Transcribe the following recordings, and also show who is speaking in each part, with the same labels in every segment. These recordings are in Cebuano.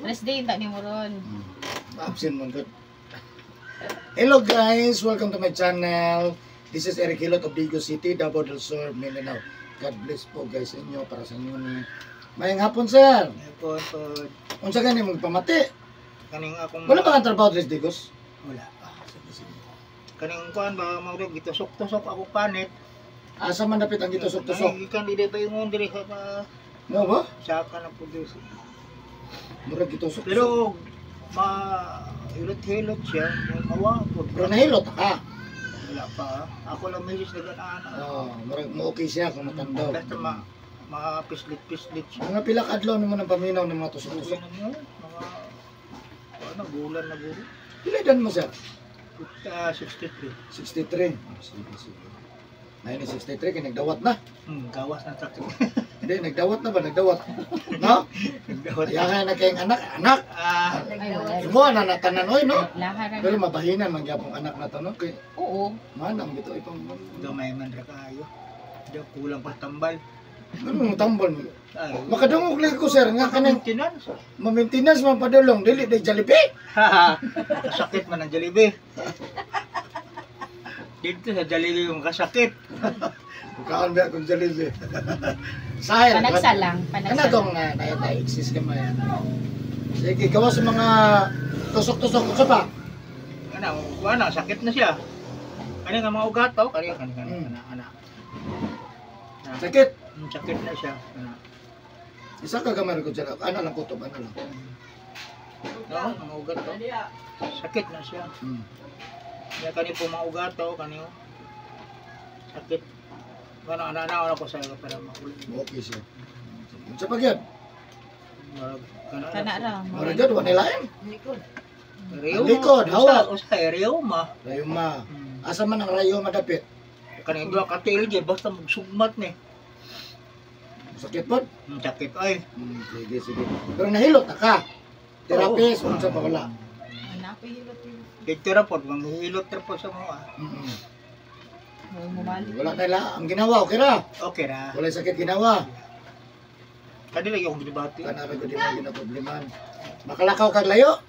Speaker 1: Rest day ta ni mo ron.
Speaker 2: Absent man gud. Hello guys, welcome to my channel. This is Eric Hilot of Digos City, Davao del Sur, Mindanao. God bless po guys sa inyo, para sa inyo ni. Maayong hapon, sir.
Speaker 3: Po, po,
Speaker 2: Unsa gani mong pamati?
Speaker 3: Kaning akong
Speaker 2: Wala ba kang trabaho diri sa Digos?
Speaker 3: Wala.
Speaker 2: Ah, sige, sige.
Speaker 3: Kaning kuan ba mo gitusok-tusok ako panit.
Speaker 2: Asa man dapit ang gitusok-tusok?
Speaker 3: Ay, gikan di pa ingon diri sa
Speaker 2: Mo ba?
Speaker 3: Sa ka na po diri.
Speaker 2: Murag gitusok.
Speaker 3: Pero ma hilot-hilot siya, mawa po.
Speaker 2: Pero nahilot ka.
Speaker 3: Wala pa. Ako lang misis naganaan.
Speaker 2: Oh, murag mo okay siya kung matandaw.
Speaker 3: Basta ma mapislit-pislit siya.
Speaker 2: Mga pila ka adlaw nimo nang paminaw ng mga
Speaker 3: Tusok
Speaker 2: tusok-tusok?
Speaker 3: na mo, mga ano, bulan na guro.
Speaker 2: Pila edad mo, sir?
Speaker 3: 63.
Speaker 2: 63. Oh, sige, sige. Ngayon ni 63, kaya nagdawat na.
Speaker 3: Gawas na sakit.
Speaker 2: Hindi, nagdawat na ba? Nagdawat. No?
Speaker 3: Nagdawat.
Speaker 2: Kaya nga na kayong anak. Anak!
Speaker 3: Ah,
Speaker 1: Ay, wala.
Speaker 2: Imo na natanan oy, no?
Speaker 1: Laharan.
Speaker 2: Pero mabahinan man gyapon anak na to, no? Kay
Speaker 1: Oo.
Speaker 2: manang gito ipang
Speaker 3: gamay man ra kaayo. Di kulang pa tambal.
Speaker 2: Ano mo tambal mo?
Speaker 3: Ay,
Speaker 2: Makadungog lang ko, sir, nga kanang
Speaker 3: maintenance.
Speaker 2: ma-maintenance man padulong dili day Jollibee.
Speaker 3: Kasakit man ang Jollibee. Dito sa Jollibee yung kasakit.
Speaker 2: Bukaan ba akong Jollibee? Sahil.
Speaker 1: Panagsa lang.
Speaker 2: Kana
Speaker 1: Panagsa
Speaker 2: tong
Speaker 1: lang.
Speaker 2: na na exist ka man. Sige, gawa sa mga tusok-tusok unsa pa?
Speaker 3: Ano, wala, sakit na siya. Kani nga mga ugat oh, kani kani kani ana ana. Na,
Speaker 2: Sakit.
Speaker 3: Sakit na siya. Ana.
Speaker 2: Isa ka gamay ko dyan. Ano lang kutob, ano lang.
Speaker 3: No, mga ugat oh. Sakit na siya. Ya kani po mga ugat oh, kani oh. Sakit. Ano ana ana ana ko sa para makulit.
Speaker 2: Okay siya. Unsa pa gyud?
Speaker 3: Murag kana.
Speaker 1: Kana ra.
Speaker 2: Mura gyud wa nilain.
Speaker 3: Rheuma.
Speaker 2: Likod, hawak.
Speaker 3: Usa rheuma.
Speaker 2: Rayuma. Asa man ang rayuma dapit?
Speaker 3: Kani duha ka tiil gyud basta magsugmat ni.
Speaker 2: Sakit pod?
Speaker 3: Sakit ay.
Speaker 2: Sige, sige. Pero nahilot na ka. Therapist, unsa pa wala.
Speaker 1: Anak ko hilot.
Speaker 3: Dito ra pod manghilot ra pod sa mga.
Speaker 1: Mumali.
Speaker 2: Wala na ila. Ang ginawa, okay ra.
Speaker 3: Okay ra.
Speaker 2: Wala sakit ginawa.
Speaker 3: Kani lagi akong gibati.
Speaker 2: Kana ra gud imong ginaproblemahan. Makalakaw kag layo.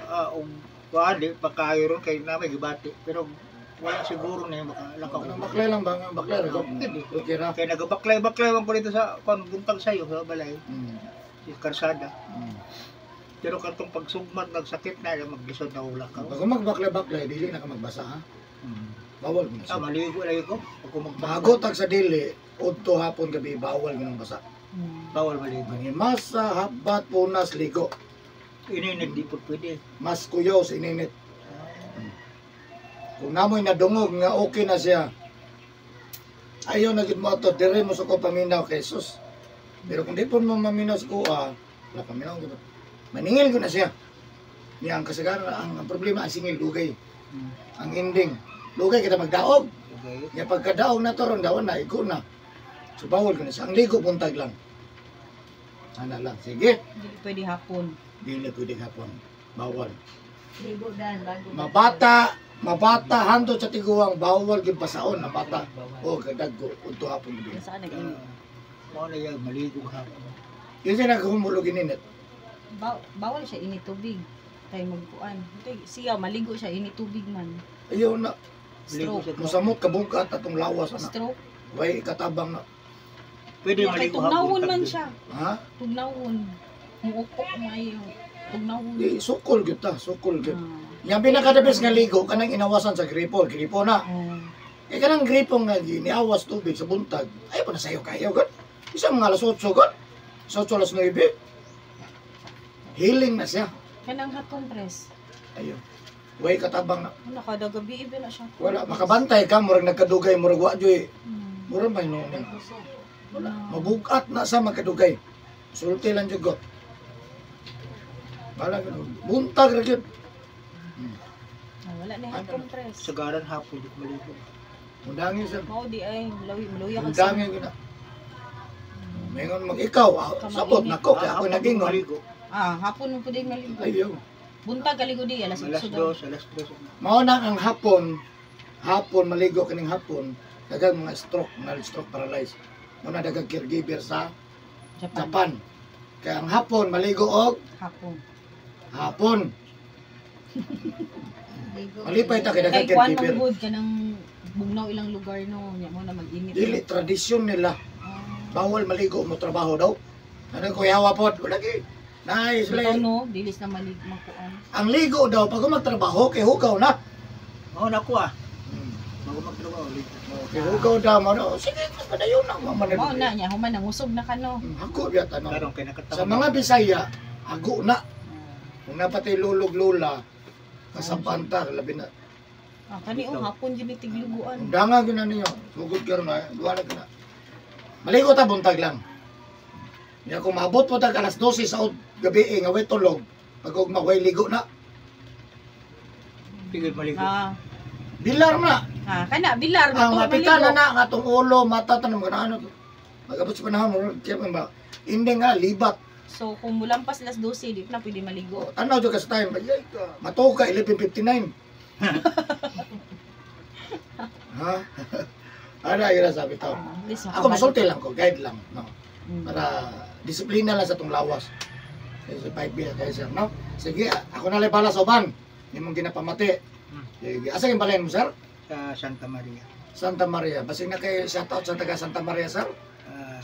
Speaker 3: Ah, og kuan di pa kayo ron kay na may gibati. Pero wala siguro na yung makalakaw.
Speaker 2: Kanang baklay lang ba? Nga baklay ra gud. Okay ra.
Speaker 3: Kay nagabaklay-baklay man ko dito sa kuan buntag sayo sa balay, sa karsada. Pero katong pagsugmat nagsakit na maglisod na ulakaw.
Speaker 2: Pag magbaklay-baklay, dili na ka magbasa ha. Bawal mo na
Speaker 3: Ah,
Speaker 2: siya.
Speaker 3: maligo lagi ko. Pag magbasa,
Speaker 2: Bago tag sa dili, udto hapon gabi bawal mo nang basa.
Speaker 3: Bawal maligo.
Speaker 2: Mangimasa, habat, punas, ligo.
Speaker 3: Ininit di po pwede.
Speaker 2: Mas kuyaw sa ininit. Kung namoy nadungog nga okay na siya, ayaw na gid mo ato, dire mo sa ko paminaw kay Jesus. Pero kung di po mo maminaw sa kuha, wala paminaw gid. Maningil ko na siya. Niya ang kasagaran, ang problema ang singil dugay. Ang ending, dugay kita magdaog.
Speaker 3: Okay.
Speaker 2: Nga pagkadaog na to ron daon na igo na. So bawal ko na siya. Ang ligo buntag lang. Ana lang. Sige.
Speaker 1: Dili pwede hapon.
Speaker 2: Dili pwede hapon. Bawal.
Speaker 4: Ligo dan bago.
Speaker 2: Mabata, mabata hantod sa tiguang bawal gyud basaon ang bata. O kadagko udto hapon gabi.
Speaker 1: Saan nag-init?
Speaker 3: Mao na yung maligo hapon.
Speaker 2: Yun siya naghumulog ininit.
Speaker 1: Bawal siya init tubig. Kay magkuan. Ito siya maligo siya init tubig man.
Speaker 2: Ayaw na
Speaker 3: Maligo
Speaker 1: Stroke.
Speaker 3: siya.
Speaker 2: musamot kabungkat atong lawas ana.
Speaker 1: Stroke.
Speaker 2: Way katabang na.
Speaker 3: Pwede
Speaker 1: Kay
Speaker 3: maligo hapon.
Speaker 1: tugnawon man siya.
Speaker 2: Ha?
Speaker 1: Tugnawon. Muukok maayo. Tugnawon.
Speaker 2: Di sukol gyud ta, sukol gyud.
Speaker 1: Ah.
Speaker 2: Yang pinaka the best nga ligo kanang inawasan sa gripo, gripo na.
Speaker 1: Oh.
Speaker 2: Kay kanang gripo nga giniawas tubig sa buntag, ay pa na sayo kayo gud. Isa mga alas 8 gud. Sa 8 alas 9. Healing na siya.
Speaker 1: Kanang hot compress.
Speaker 2: Ayo. Way katabang na.
Speaker 1: Ano kada gabi iba na siya.
Speaker 2: Wala makabantay ka murag nagkadugay murag wa joy. Murag ba noon? Wala. Mabugat na sa magkadugay. Sulti lang jud ko. Wala gud. Buntag ra gyud.
Speaker 1: Ah, wala na hot compress.
Speaker 3: Sagaran hapon di ko maligo.
Speaker 2: Undangin sir.
Speaker 1: Mao di ay mulawi maluya kag
Speaker 2: Undangin gyud na. Mingon mag ikaw, ah, sabot nako kay ako
Speaker 3: Hapon
Speaker 2: nagingon.
Speaker 3: maligo.
Speaker 1: Ah, hapon mo pwede maligo.
Speaker 2: Ayaw.
Speaker 1: Buntag kaligo di alas
Speaker 3: Alas
Speaker 1: 8 daw.
Speaker 3: 2, alas 2.
Speaker 2: Mao na ang hapon, hapon maligo kining hapon, daghang mga stroke, mga stroke paralyzed. Mao na daghang caregiver sa
Speaker 1: Japan.
Speaker 2: Japan. Kaya ang hapon maligo og
Speaker 1: Hapon.
Speaker 2: hapon.
Speaker 4: Ligo.
Speaker 2: Malipay ta kay
Speaker 1: Kay
Speaker 2: daghang
Speaker 1: kuan
Speaker 2: caregiver.
Speaker 1: man gud kanang bugnaw ilang lugar no, nya mo na mag-init.
Speaker 2: Dili tradisyon nila.
Speaker 1: Ah.
Speaker 2: Bawal maligo mo trabaho daw. Ano ko yawa pod? Wala gi. Nice
Speaker 1: Bitaw
Speaker 2: sila.
Speaker 1: no, dilis na malig makuan.
Speaker 2: Ang ligo daw pag magtrabaho kay hugaw na.
Speaker 3: Mao na ko ah. Bago magtrabaho ulit.
Speaker 2: Kay hugaw daw mo. No. Sige, mas padayon na mo man.
Speaker 1: Mao na nya human nangusog na ka no.
Speaker 2: Hago biya tanong.
Speaker 3: Karon kay nakatama.
Speaker 2: Sa mga Bisaya, hago na. Kung napatay lulog lula, kasapanta, labi na.
Speaker 1: Ah, kani oh hapon jud ni tigluguan.
Speaker 2: Undangan gyud na ninyo. Sugod karon na, duha na gyud na. Maligo ta buntag lang. Nya kung maabot po tag alas 12 sa gabi eh, nga way tulog, pag ugma way ligo na.
Speaker 3: Pigil maligo.
Speaker 1: Ah,
Speaker 2: Bilar na.
Speaker 1: ah kana bilar
Speaker 2: Ang
Speaker 1: to,
Speaker 2: mapitan
Speaker 1: maligo.
Speaker 2: na na ang atong ulo, mata tanong kana ano. Magabot sa panahon mo, kaya man ba? Hindi nga libat.
Speaker 1: So kung mulampas alas 12 di na pwede maligo.
Speaker 2: Tanaw jud ka sa time. Matuog ka 11:59. Ha? Ano yun ang sabi to?
Speaker 1: Ah, at least
Speaker 2: Ako
Speaker 1: makabalik.
Speaker 2: masulti lang ko, guide lang, no.
Speaker 1: Mm.
Speaker 2: Para disiplina lang sa tong lawas. Kasi 5 years kayo sir, no? Sige, ako na lang bala sa uban. Nimong ginapamati. Sige, asa yung balayan mo, sir?
Speaker 3: Sa Santa Maria.
Speaker 2: Santa Maria. Basig na kay shout out sa taga Santa Maria, sir.
Speaker 3: Ah,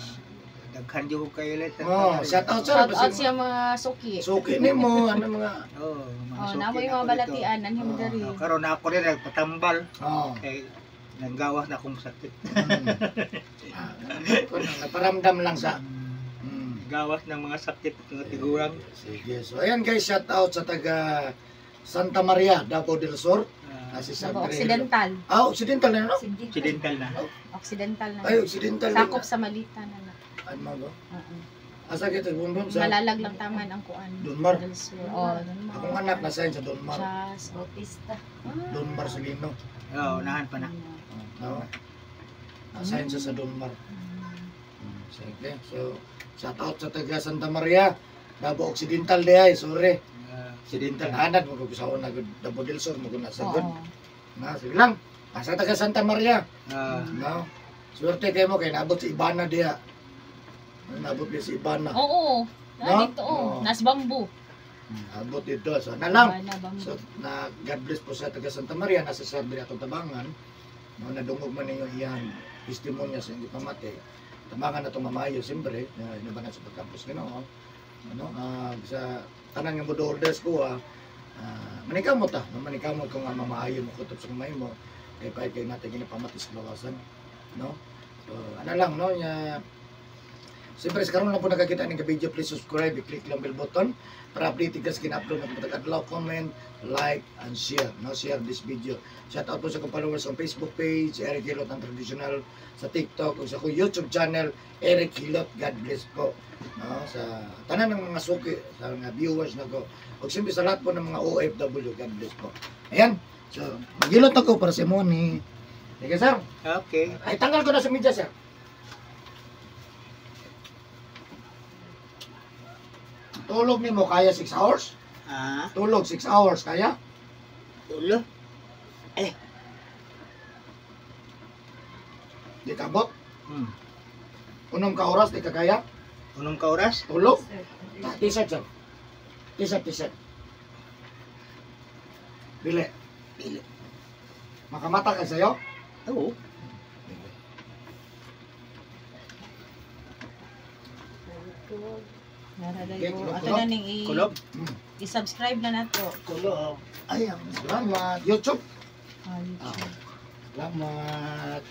Speaker 3: daghan jud ko kayo ulit. Santa
Speaker 2: Oh,
Speaker 3: Maria.
Speaker 2: shout out sir.
Speaker 1: Shout out siya mga suki.
Speaker 2: Suki nimo, ano mga
Speaker 3: Oh, mga
Speaker 1: Oh,
Speaker 3: suki
Speaker 1: namo
Speaker 3: na
Speaker 1: yung mga
Speaker 3: ako dito.
Speaker 1: balatian anhi mo diri.
Speaker 3: Oh, karon na ako rin nagpatambal
Speaker 2: Oh.
Speaker 3: kay nanggawas na akong sakit.
Speaker 2: Ah, naparamdam lang sa.
Speaker 3: Gawas ng mga sakit ng tiguang.
Speaker 2: Sige. So ayan guys, shout out sa taga Santa Maria, Davao del Sur.
Speaker 3: Ah,
Speaker 2: Ah, si Sir
Speaker 1: Davao
Speaker 2: Dre.
Speaker 1: Occidental.
Speaker 2: Ah, Occidental na no?
Speaker 3: Occidental na.
Speaker 1: Occidental na.
Speaker 2: Ay, Occidental. din.
Speaker 1: Sakop sa Malita na na.
Speaker 2: Ano ba?
Speaker 1: Oo.
Speaker 2: Asa kita bundon sa
Speaker 1: Malalag lang taman ang kuan.
Speaker 2: Donmar.
Speaker 1: Del Sur. Oh, Donmar.
Speaker 2: Akong anak na sa Donmar.
Speaker 1: Chas.
Speaker 4: Bautista.
Speaker 2: Donmar Solino.
Speaker 3: Oo, unahan pa na.
Speaker 2: No. Nasign siya sa Donmar. Sige. So, shout out sa taga Santa Maria. Davao Occidental di ay, sorry.
Speaker 3: Ah,
Speaker 2: Occidental anad mo kung sa una gud Davao del Sur mo gud nasa gud.
Speaker 1: Oo.
Speaker 2: Na sige lang. Asa taga Santa Maria.
Speaker 3: ah,
Speaker 2: No. Swerte kayo mo kay naabot si Ibana diha. Naabot niya si Ibana.
Speaker 1: Oo.
Speaker 2: No?
Speaker 1: Na dito oh.
Speaker 2: Oo.
Speaker 1: Nas bamboo.
Speaker 2: Naabot dito. So, na lang.
Speaker 1: Ibana, bamboo.
Speaker 2: So, na God bless po sa taga Santa Maria nasa sa diri atong tabangan. No, nadungog man ninyo iyang testimonya sa hindi pamati. Tabangan na itong mamayo siyempre, na inabangan sa pagkampus Ginoo. Ano, sa tanan nga mo holders ko ah, manikamot ta, no, manikamot kung nga mamaayo mo kutob sa kamay mo kay pahit kay natin ginapamati sa lawasan, no? So, ano lang no, nya siyempre sa karon lang po nakakita ning video, please subscribe, i-click lang bell button para update ka sa kina-upload ng matag adlaw, comment, like and share, no? Share this video. Shout out po sa akong followers on Facebook page, Eric Hilot ang traditional, sa TikTok ug sa akong YouTube channel, Eric Hilot. God bless po. No, sa tanan ng mga suki, sa mga viewers nako. Ug siyempre sa lahat po ng mga OFW, God bless po. Ayan. So, maghilot ako para sa imo ni. Sige, sir.
Speaker 3: okay.
Speaker 2: Ay, tanggal ko na sa media, sir. Tulog nimo kaya 6 hours?
Speaker 3: Ah,
Speaker 2: Tulog 6 hours kaya?
Speaker 3: ulo.
Speaker 2: Di ka abot?
Speaker 3: Hmm.
Speaker 2: Unom ka oras di ka kaya?
Speaker 3: Unong ka oras?
Speaker 2: Tulog? Ah, T-shirt, sir. T-shirt, t-shirt. Dili.
Speaker 3: Dili.
Speaker 2: Makamata ka sa'yo?
Speaker 3: Oo.
Speaker 1: Naraday
Speaker 2: Okay,
Speaker 1: ko.
Speaker 2: kulog,
Speaker 1: Ato
Speaker 2: kulog.
Speaker 1: na ning
Speaker 3: Kulob.
Speaker 1: i-subscribe na nato.
Speaker 3: Kulob.
Speaker 2: Ay, ang salamat. YouTube.
Speaker 1: Ah, YouTube.
Speaker 2: Salamat.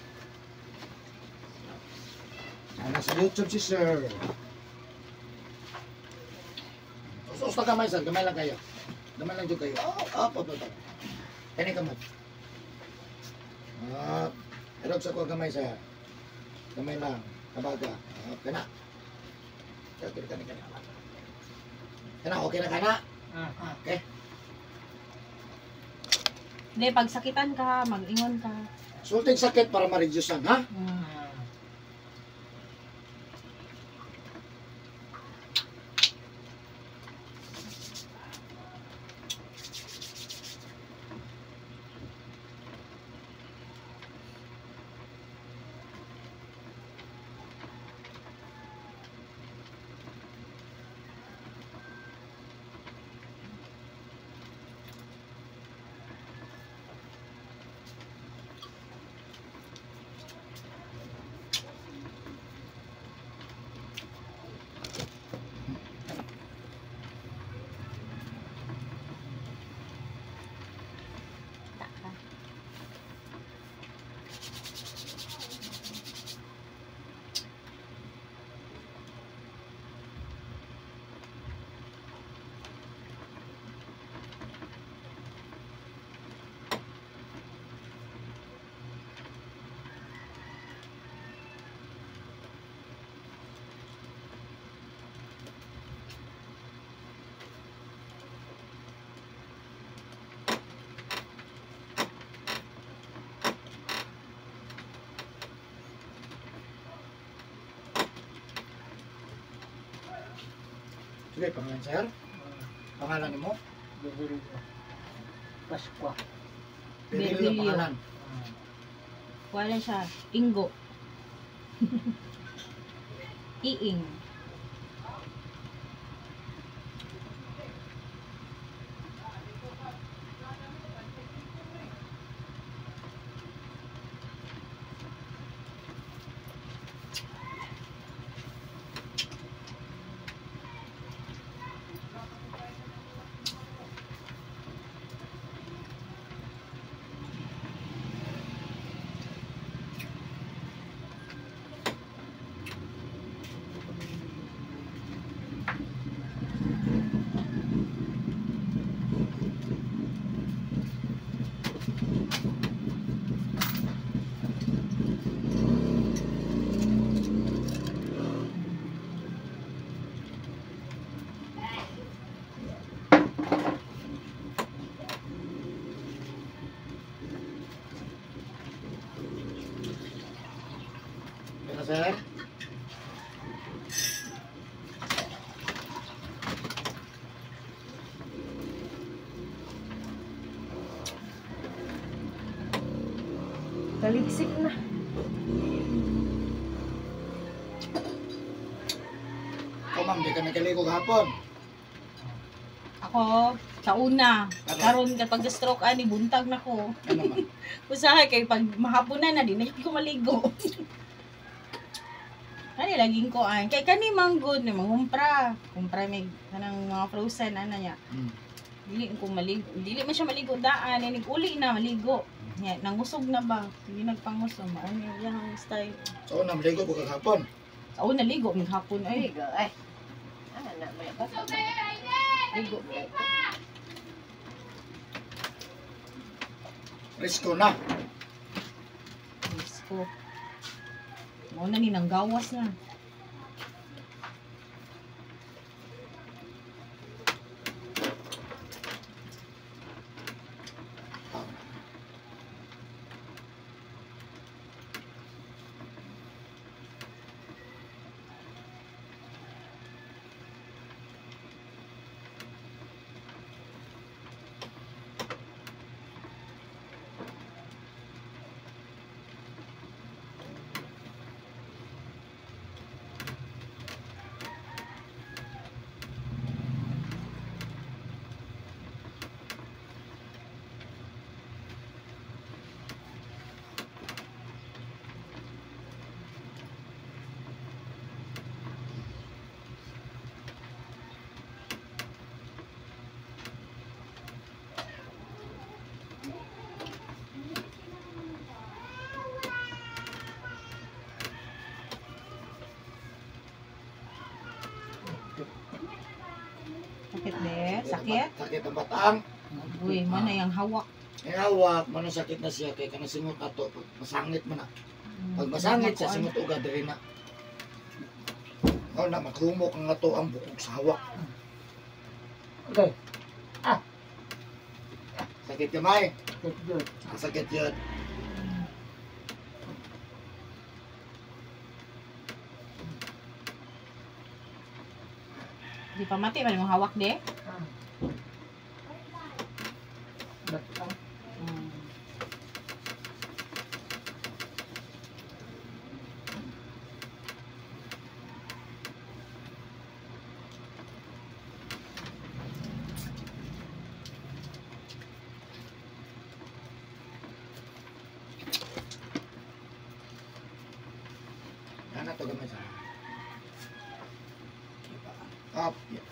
Speaker 2: Sana sa YouTube si sir. Us-us na kamay, sir. Gamay lang kayo. Gamay lang dyan kayo. Oh, up, up, up, up. Kani kamot. Up. Pero sa ko gamay, sir. Gamay lang. Kabaga. Up, kana. Kani, kani, kani. Kana, okay na kana?
Speaker 3: Ah.
Speaker 2: Okay.
Speaker 1: Hindi, pag sakitan ka, mag-ingon ka.
Speaker 2: Sulting sakit para ma-reducean, ha?
Speaker 1: Mm.
Speaker 2: Sige, pangalan sir. Pangalan nimo?
Speaker 3: Virgilio. Pasqua.
Speaker 2: Virgilio
Speaker 1: Virgilio.
Speaker 2: pangalan.
Speaker 1: Wala siya. Ingo. Iing.
Speaker 2: Pero sir?
Speaker 1: Taligsik na.
Speaker 2: Ikaw ma'am, di ka nakaligo kahapon.
Speaker 1: Ako, sa una, karon kapag stroke ani buntag na ko.
Speaker 2: Ano ma'am?
Speaker 1: Usahay kay pag mahaponan na di na ko maligo. Kani laging ko an kay kani manggod ni mangumpra. Kumpra may kanang mga frozen ana niya. Dili ko maligo, dili man siya maligo daan, ni uli na maligo. Nya nangusog na ba? Hindi nagpangusog mao ni iyang style.
Speaker 2: So una, maligo ko kahapon.
Speaker 1: Sa una ligo mig hapon ay.
Speaker 4: Ligo ay. Ah, na may basta. Ligo ba?
Speaker 2: Risko na.
Speaker 1: Diyos ko. Mao na ni nanggawas na. Sakit de? Sakit?
Speaker 2: Sakit ang bataang.
Speaker 1: Uy, mo na yung hawak.
Speaker 2: Ang hawak, mano sakit na siya kay kanang singot ato pag masangit man na. Pag masangit siya, singot uga diri na. Mao na maghumok ang ato ang bukog sa hawak.
Speaker 3: Okay.
Speaker 2: Sakit kamay.
Speaker 3: Sakit yun.
Speaker 2: Ang sakit yun.
Speaker 1: Di pa mati man yung hawak de?
Speaker 3: Ah. Batang.
Speaker 2: Ano to gamay sa? Up. Yeah.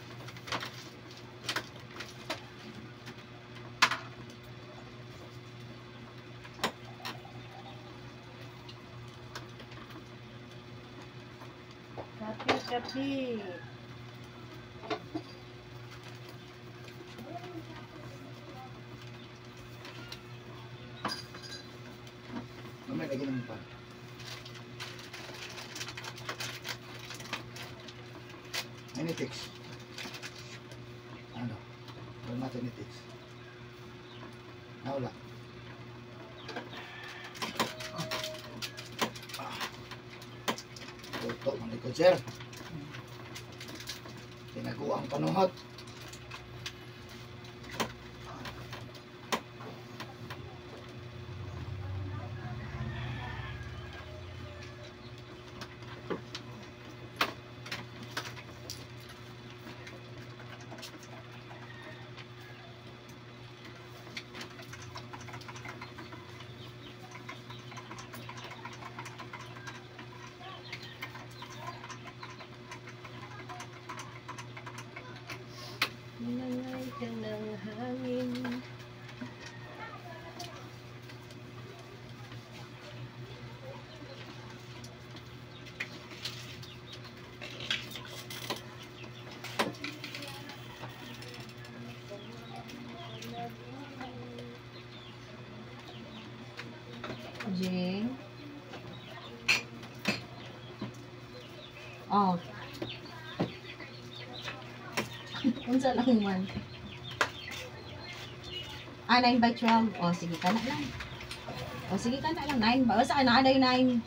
Speaker 4: Kape, kape.
Speaker 2: Gamay lagi naman pa. Anitics. Ano? Wala natin anitics. Nawala. Ah. Tuto, mga likod, sir. Tinago. Kuang panuhat.
Speaker 4: Minangay ka ng hangin.
Speaker 1: Jing. Oh. Unsa lang man. Ah, 9 by 12. Oh, sige ka na lang. Oh, sige ka na lang. 9 ba? Basta ka na 9.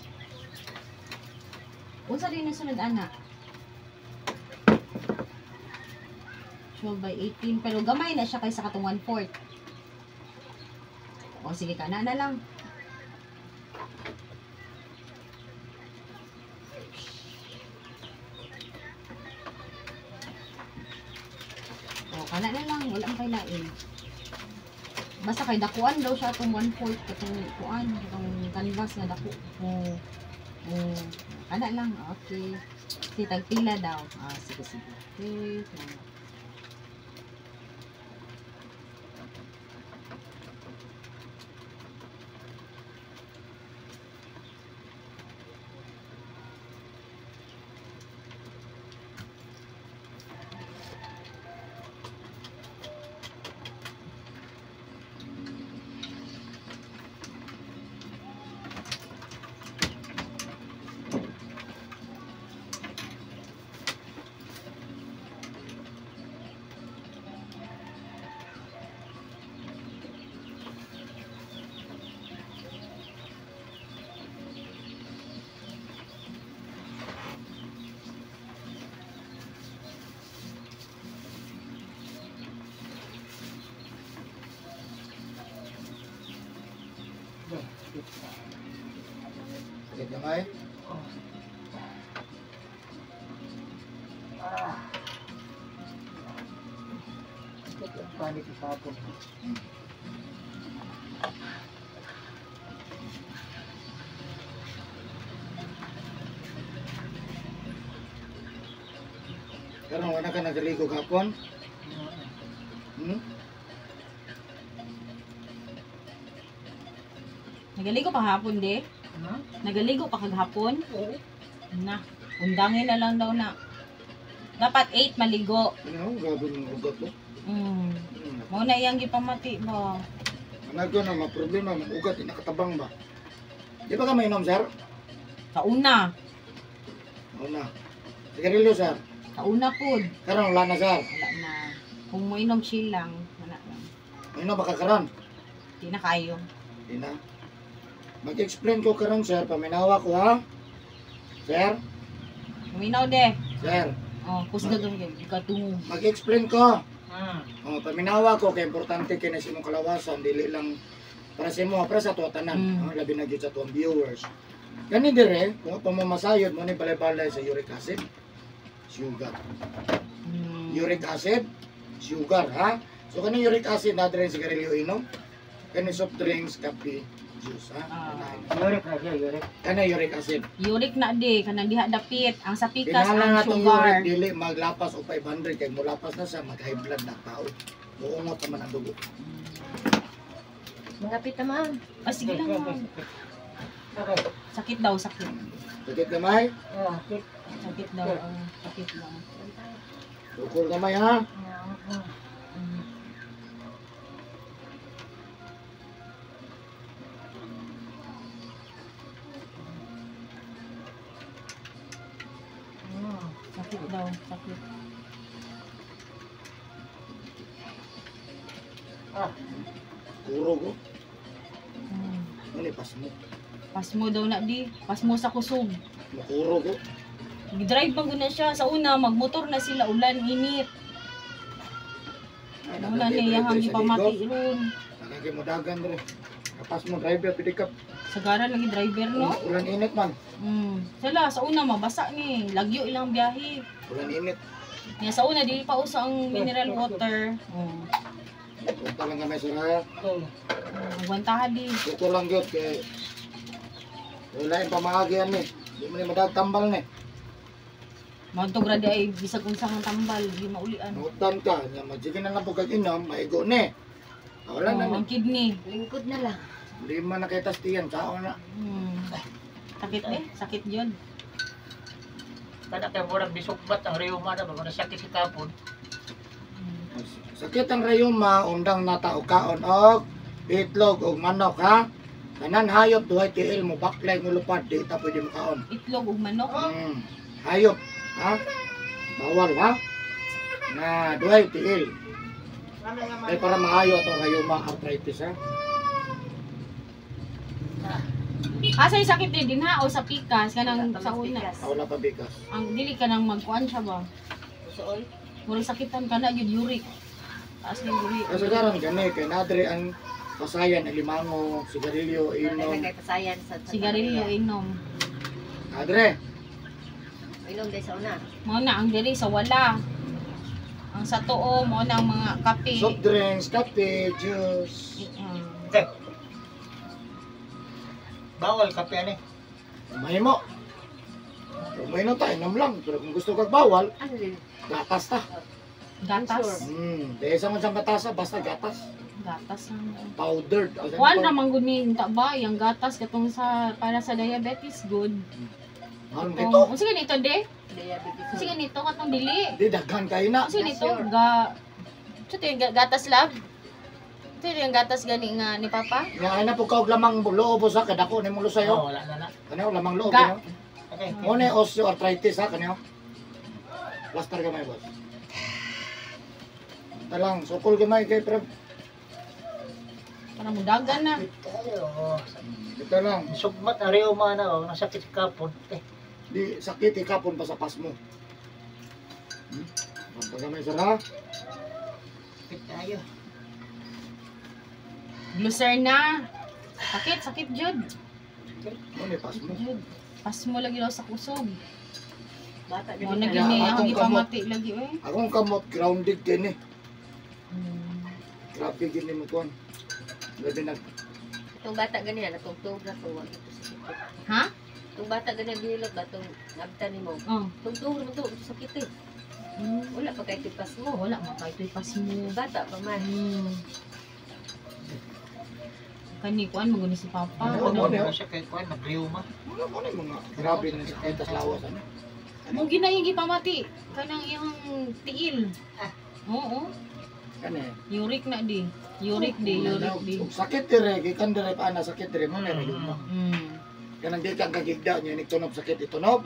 Speaker 1: Unsa din ang sunod, ana? 12 by 18. Pero gamay na siya kaysa katong 1/4. Oh, sige ka na na lang. O, kana na lang. Wala ang kailain. Basta kay dakuan daw siya itong 1/4 katong kuan, katong canvas na dako. O, o, kana lang. Okay. Sige, tagpila daw. Ah, sige, sige. Okay. Salamat.
Speaker 2: Sakit gamay.
Speaker 3: Sakit ang panit sa hapon.
Speaker 2: Karon wala ka nagaligo gapon? Hmm?
Speaker 1: Nagaligo pa hapon, de?
Speaker 3: Hmm?
Speaker 1: Nagaligo pa kaghapon?
Speaker 3: Oo.
Speaker 1: Na, undangin na lang daw na. Dapat 8 maligo.
Speaker 2: Ano, grabe ng ugat ko.
Speaker 1: Mao na iyang gipamati ba.
Speaker 2: Ano ko na ma-problema ng ugat, inakatabang ba? Di ba ka mainom, sir?
Speaker 1: Kauna.
Speaker 2: Una. Sigarilyo, sir.
Speaker 1: Kauna pud.
Speaker 2: Karon wala na, sir.
Speaker 1: Wala na. Kung moinom chill lang, wala lang.
Speaker 2: Mainom ba ka karon?
Speaker 1: Di na kayo.
Speaker 2: Di na. Mag-explain ko karon, sir. Paminawa ko, ha? Sir?
Speaker 1: Uminaw de.
Speaker 2: Sir.
Speaker 1: Oh, kusga doon kay ikatungo.
Speaker 2: Mag-explain ko.
Speaker 3: Hmm.
Speaker 2: Oh, paminawa ko kay importante kay na sa imong kalawasan dili lang para sa imo, para sa tuwa tanan, oh, labi na gyud sa tuwang viewers. Kani dire, kung pamamasayod mo ni balay-balay sa uric acid, sugar. Uric acid, sugar, ha? So kani uric acid na dire sigarilyo inom, kani soft drinks, kape, juice, ha?
Speaker 3: Uric na siya, uric.
Speaker 2: Kani uric acid.
Speaker 1: Uric na di, kanang diha dapit ang sa pikas
Speaker 2: Kinahanglan
Speaker 1: ang
Speaker 2: nga itong
Speaker 1: sugar.
Speaker 2: uric dili maglapas og 500 kay mulapas na siya mag high blood na tao. Muungot naman ang dugo.
Speaker 4: Mga pita, ma'am.
Speaker 1: Ah, sige lang, ma'am.
Speaker 3: Okay.
Speaker 1: Sakit daw, sakit.
Speaker 2: Sakit gamay?
Speaker 3: Ah, sakit.
Speaker 1: Sakit daw, sakit lang.
Speaker 2: Tukol gamay, ha?
Speaker 1: Sakit daw, sakit.
Speaker 3: Ah.
Speaker 2: Kurog, oh. Ano, pasmo.
Speaker 1: Pasmo daw na di. Pasmo sa kusog.
Speaker 2: Makurog, oh.
Speaker 1: Drive man gud na siya. Sa una magmotor na sila ulan init.
Speaker 2: Ay,
Speaker 1: Wala na iyahang gipamati ron.
Speaker 2: Nakagi mo dagan dre. Kapas mo driver pwede ka.
Speaker 1: Sagaran lagi driver no.
Speaker 2: Ulan init man.
Speaker 1: Sala sa una mabasa ni, lagyo ilang biyahe.
Speaker 2: Ulan init.
Speaker 1: Nya sa una dili pa uso ang mineral water. Oh.
Speaker 2: Punta lang kami sa
Speaker 3: Oh.
Speaker 1: Agwantahan di.
Speaker 2: Suko lang gyud kay wala yung pamahagi ni. Di mo ni madag tambal ni.
Speaker 1: Maudto grade ay bisag unsa kang tambal, di maulian.
Speaker 2: Nutan ka, nya majigin na lang po kag inom, maigo ni. Wala na
Speaker 1: Oh,
Speaker 2: ni.
Speaker 1: ang kidney.
Speaker 4: Lingkod na lang.
Speaker 2: Lima na kay tastiyan, sao na.
Speaker 1: Sakit eh, sakit yun.
Speaker 3: Kada kay murag bisukbat ang rheuma na ba sakit si kapon.
Speaker 2: Sakit ang rayuma, undang nata og kaon og itlog og manok ha. Tanan hayop duhay tiil mo baklay mo lupad di ta pwede mo kaon.
Speaker 1: Itlog ug manok.
Speaker 2: Hayop ha. Bawal ha. Na duhay tiil. Ay para maayo atong rayuma arthritis ha.
Speaker 1: Asa yung sakit din ha o sa pikas kanang sa una.
Speaker 2: Ah, wala pa bigas.
Speaker 1: Ang dili ka nang magkuan siya ba?
Speaker 4: Suol.
Speaker 1: Murag sakitan ka na yun uric. Taas ng uric.
Speaker 2: Kasi karon gani kay nadre ang pasayan ang limango, sigarilyo,
Speaker 4: Wala
Speaker 2: inom.
Speaker 4: na kay pasayan sa
Speaker 1: Sigarilyo inom.
Speaker 2: Adre,
Speaker 4: Inom day sa una.
Speaker 1: Mao na ang diri sa wala. Ang sa tuo mao na ang mga kape.
Speaker 2: Soft drinks, kape, juice.
Speaker 3: Okay. Bawal kape ani.
Speaker 2: Mahimo. Kung mahimo ta, inom lang. Pero kung gusto kag bawal,
Speaker 4: Ano din?
Speaker 2: gatas ta.
Speaker 1: Gatas.
Speaker 2: Dahil sa man sa gatasa, basta gatas.
Speaker 1: Gatas lang.
Speaker 2: Powdered.
Speaker 1: Kuan ra man gud ni unta ba yang gatas katong sa para sa diabetes good.
Speaker 2: Ano ito?
Speaker 1: Unsa ganito de?
Speaker 4: Diabetes.
Speaker 1: Unsa ganito katong dili?
Speaker 2: Di daghan kayo na.
Speaker 1: Unsa ganito ga Unsa to yung gatas lab? Ito yung gatas gani nga ni Papa?
Speaker 2: Nga ay na po kaog lamang loob sa kadako ni mo
Speaker 3: Oh,
Speaker 2: sayo.
Speaker 3: wala na na.
Speaker 2: Kaniyo lamang loob
Speaker 1: Ga-
Speaker 2: no.
Speaker 3: Okay.
Speaker 2: Mo ni osteoarthritis ha kaniyo. Plaster gamay boss. Talang sukol gamay kay pre.
Speaker 1: Parang mudagan na.
Speaker 3: Tayo.
Speaker 2: Ito lang.
Speaker 3: Sugmat ang rheuma na oh, nasakit si kapon. Eh,
Speaker 2: Di sakit ikapon pa sa pas mo. Pagkamay sir ha.
Speaker 3: Sakit tayo.
Speaker 1: Glucerna. Sakit, sakit jud.
Speaker 2: Mo ni pas mo.
Speaker 1: Jud. Pas mo lagi daw sa kusog.
Speaker 4: Bata
Speaker 1: Mo na
Speaker 2: Yeah,
Speaker 1: gini ang
Speaker 2: akong kamot.
Speaker 1: gipamati lagi eh.
Speaker 2: Akong kamot grounded din eh. Grabe gini mo kuan. Grabe nag
Speaker 4: Itong bata ganyan, natugtog na ko, wag ito sa sakit.
Speaker 1: Ha?
Speaker 4: Itong bata ganyan, gihilot ba, itong nabta ni mo.
Speaker 1: Oh.
Speaker 4: Tugtog naman to, sakit eh. Wala pa kay tipas mo.
Speaker 1: Wala man kay to'y pas mo.
Speaker 4: Bata pa man.
Speaker 1: Kani kuan mo guni si Papa.
Speaker 2: Ano,
Speaker 1: Ano?
Speaker 2: ano?
Speaker 3: Ano siya kay kuan nag-rheuma.
Speaker 2: Wala mo ni mga grabe na sakit tas lawas ano.
Speaker 1: Mo gina yung gipamati kanang iyang tiil. Oo.
Speaker 2: Kani.
Speaker 1: Uric na di. Uric di, uric di.
Speaker 2: Ug sakit dire gikan dire pa na sakit dire mo ni rayuma. Kanang di kang kagigda niya nagtunob sakit itunob.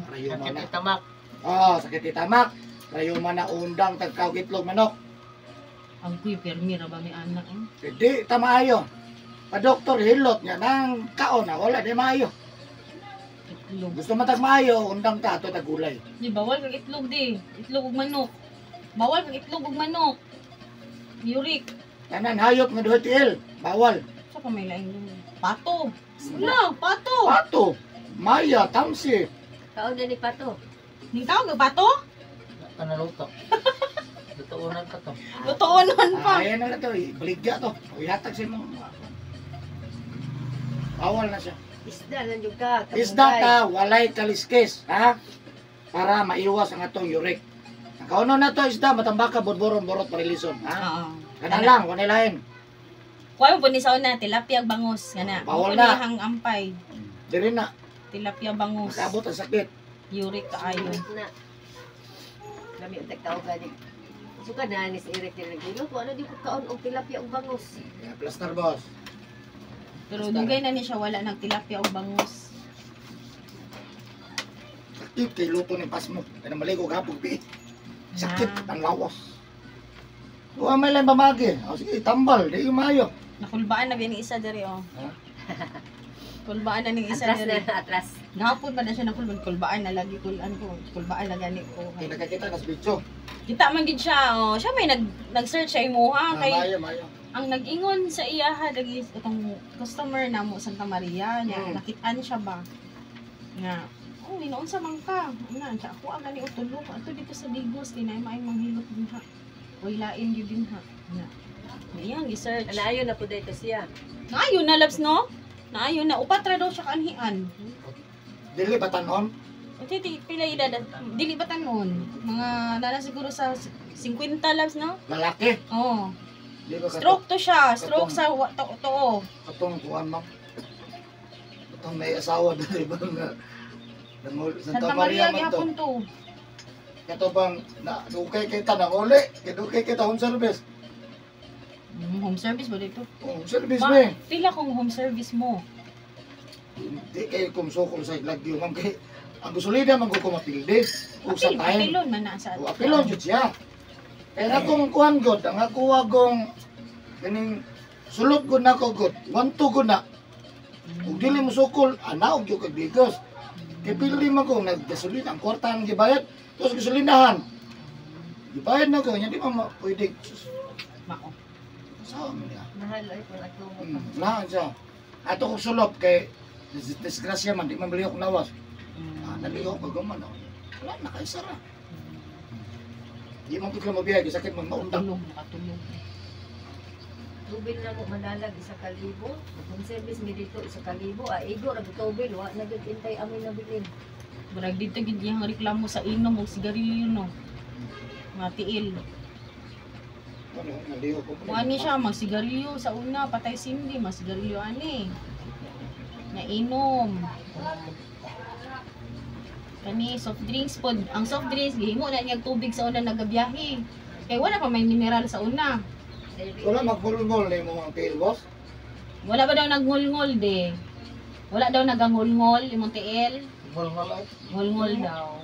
Speaker 2: Rayuma
Speaker 3: Sakit
Speaker 2: na.
Speaker 3: itamak.
Speaker 2: Ah, sakit itamak. Rayuma na undang tagkaw itlog manok.
Speaker 1: Ang kuy permi ra ba mi anak eh.
Speaker 2: Di ta maayo. Pa doktor hilot niya nang kaon na wala di maayo.
Speaker 1: Itlog.
Speaker 2: Gusto matag maayo undang ta ato tag gulay.
Speaker 1: Di bawal kag itlog di. Itlog ug manok. Bawal kag itlog ug manok. Uric.
Speaker 2: Tanan hayop nga duha tiil, bawal.
Speaker 1: Sa pa may laing pato. Wala, pato.
Speaker 2: Pato, maya, tamsi.
Speaker 4: Kaon na ni Pato.
Speaker 1: Ning tawag og pato?
Speaker 3: Kanaluto. Lutuunan pa to.
Speaker 1: Lutuonon pa.
Speaker 2: Ah, ayan na to, baligya to. O ihatag sa imong. Bawal na siya.
Speaker 4: Isda lang yung ka. kabungay.
Speaker 2: Isda ta, walay kaliskis, ha? Para maiwas ang atong uric. Ang kauno na to isda, matambaka, borboron, borot, parilison, ha?
Speaker 1: Oo.
Speaker 2: Kana lang, walay lain.
Speaker 1: Kuha mo po ni sa una, tilapia bangus. Kana.
Speaker 2: Bawal
Speaker 1: Mo
Speaker 2: na.
Speaker 1: Hang ampay.
Speaker 2: Diri na,
Speaker 1: Tilapia bangus.
Speaker 2: makabot ang sakit.
Speaker 1: Uric kaayo.
Speaker 4: Uric na. Lami ang tagtao gani. Suka na ni si Eric diri nagilo ko ano di ko kaon og tilapia og bangus.
Speaker 2: Kaya plaster, boss.
Speaker 1: Pero dugay na ni siya wala nag tilapia og bangus.
Speaker 2: Sakit kay luto ni pasmo. Kaya maligo gapog bi. Sakit ang lawas. Wa may lang pamagi. O sige, tambal, di maayo.
Speaker 1: Nakulbaan na gani isa diri oh.
Speaker 2: Ha?
Speaker 1: Kulbaan na ning isa
Speaker 4: Atras na,
Speaker 1: diri.
Speaker 4: atras.
Speaker 1: Gahapon pa na siya nakulban, kulbaan na lagi kulan ko, kulbaan na gani ko.
Speaker 2: Kay nakakita nas video.
Speaker 1: Kita man gid siya, oh. Siya may nag-search sa imuha kay
Speaker 2: Mayo, mayo.
Speaker 1: Ang nag-ingon sa iyaha lagi itong customer namo Santa Maria niya, nakitaan siya ba nga oh inoon sa man ka ana siya ako ang gani tulo ko ato dito sa Digos kay naay maay manghilot dinha, oy lain gyud dinha na iyang gi-search.
Speaker 4: Naayo na po dito siya.
Speaker 1: Naayo na labs no, naayo na, upat ra daw siya kaanhian.
Speaker 2: Dili ba tanon?
Speaker 1: Ti pila edad dili ba tanon, mga nana siguro sa 50 labs no.
Speaker 2: Lalaki.
Speaker 1: Oh.
Speaker 2: Di ba
Speaker 1: Stroke to siya, stroke sa too.
Speaker 2: Katong kuan ma'am. Katong may asawa dili ba nga Santa
Speaker 1: Santa Maria
Speaker 2: Maria man to.
Speaker 1: gihapon to.
Speaker 2: Kato bang na dukay kita nanguli, kay dukay kita home service.
Speaker 1: Home service ba dito?
Speaker 2: Oh, home service
Speaker 1: Ma,
Speaker 2: me.
Speaker 1: pila kung home service mo.
Speaker 2: Hindi kayo kumsukol sa lagyo ma'am kay ang gasolina man ko mapildi. O sa
Speaker 1: Apil,
Speaker 2: time.
Speaker 1: apilon man na sa
Speaker 2: O apilon jud siya. Kaya akong kuan god, ang ako agong kaning sulod gud nako god, 1-2 gud na. Ug dili mo sukol, ana og gyud kag bigos. Kay pili man ko naggasolina ang kwarta ang gibayad, tapos gasolinahan. Gibayad na ko, nya di man pwede. Sus,
Speaker 1: Mao.
Speaker 2: Sa man niya.
Speaker 4: Mahal ay kung ato mo.
Speaker 2: Lahan siya. Ato kong sulop kay disgrasya man, di man balihok nawas. Ah, nalihok ko guman ako. Wala na kay sara. Di man ko mabiyay, kay sakit man maundang.
Speaker 1: Tulog, nakatulog.
Speaker 4: Tubil na mo manalag 1,000. Home service mi dito 1,000. Ah, igo ra tubil wa na gyud intay amoy nabilin.
Speaker 1: Murag dito gid iyang reklamo sa inom og sigarilyo no. Matiil.
Speaker 2: Ano, nalihok ko.
Speaker 1: Kung ani siya magsigarilyo sa una, patay sindi magsigarilyo ani. Nainom. Kani soft drinks pod. Ang soft drinks gihimo na niya tubig sa una nagabiyahe. Kay wala pa may mineral sa una.
Speaker 2: Wala magmulmol na yung mga tiil, boss.
Speaker 1: Wala ba daw nagngulngol de? Wala daw nagangulngol imong tiil?
Speaker 3: Ngol-ngol ay.
Speaker 1: Ngulngol daw.